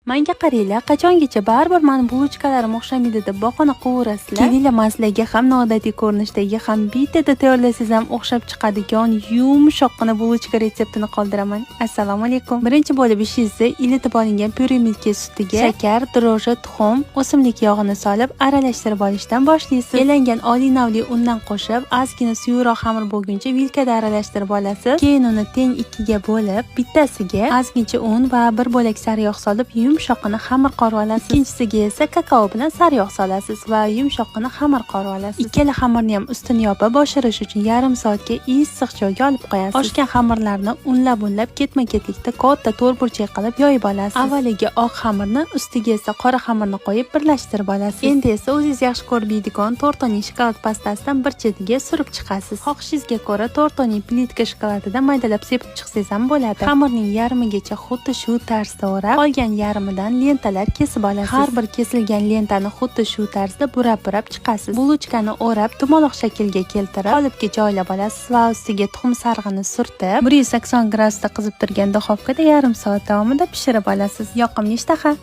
Manga qaranglar, qachongacha baribir mani булочка larim o'xshamaydi deb bahona qilaverasizlar. Kelinglar, man sizlarga ham noodatiy ko'rinishdagi, ham bittada tayyorlasangiz ham o'xshab chiqadigan yumshoqqina булочка retseptini qoldiraman. Assalomu alaykum. Birinchi bo'lib ishingizni ilitib olingan Pyure Milky sutiga shakar, дрожжи, tuxum, o'simlik yog'ini solib aralashtirib olishdan boshlaysiz. Elangan oliy navli undan qo'shib, ozgina suyuqroq xamir bo'lguncha vilkada aralashtirib olasiz. Keyin uni teng ikkiga bo'lib, bittasiga ozgincha un va bir bo'lak sariyog' solib yumshoqqina xamir qorib olasiz. Ikkinchisiga esa kakao bilan sariyog' solasiz va yumshoqqina xamir qorib olasiz. Ikkala xamirni ham ustini yopib, oshirish uchun yarim soatga issiq joyga olib qo'yasiz. Oshgan xamirlarni unlab-unlab ketma-ketlikda katta to'rtburchak qilib yoyib olasiz. Avvaliga oq xamirni, ustiga esa qora xamirni qo'yib birlashtirib olasiz. Endi esa o'zingiz yaxshi ko'rib yeydigan Tortoni shokolad pastasidan bir chetiga surib chiqasiz. Xohishingizga ko'ra Tortoni plitka shokoladidan maydalab sepib chiqsangiz ham bo'ladi. Xamirning yarmigacha xuddi shu tarzda o'rab, qolgan yarmidan lentalar kesib olasiz. Har bir kesilgan lentani xuddi shu tarzda burab-burab chiqasiz. Булочка ni o'rab, dumaloq shaklga keltirib, qolipga joylab olasiz va ustiga tuxum sarig'ini surtib, 180 gradusda qizib turgan duxovkada yarim soat davomida pishirib olasiz. Yoqimli ishtaha.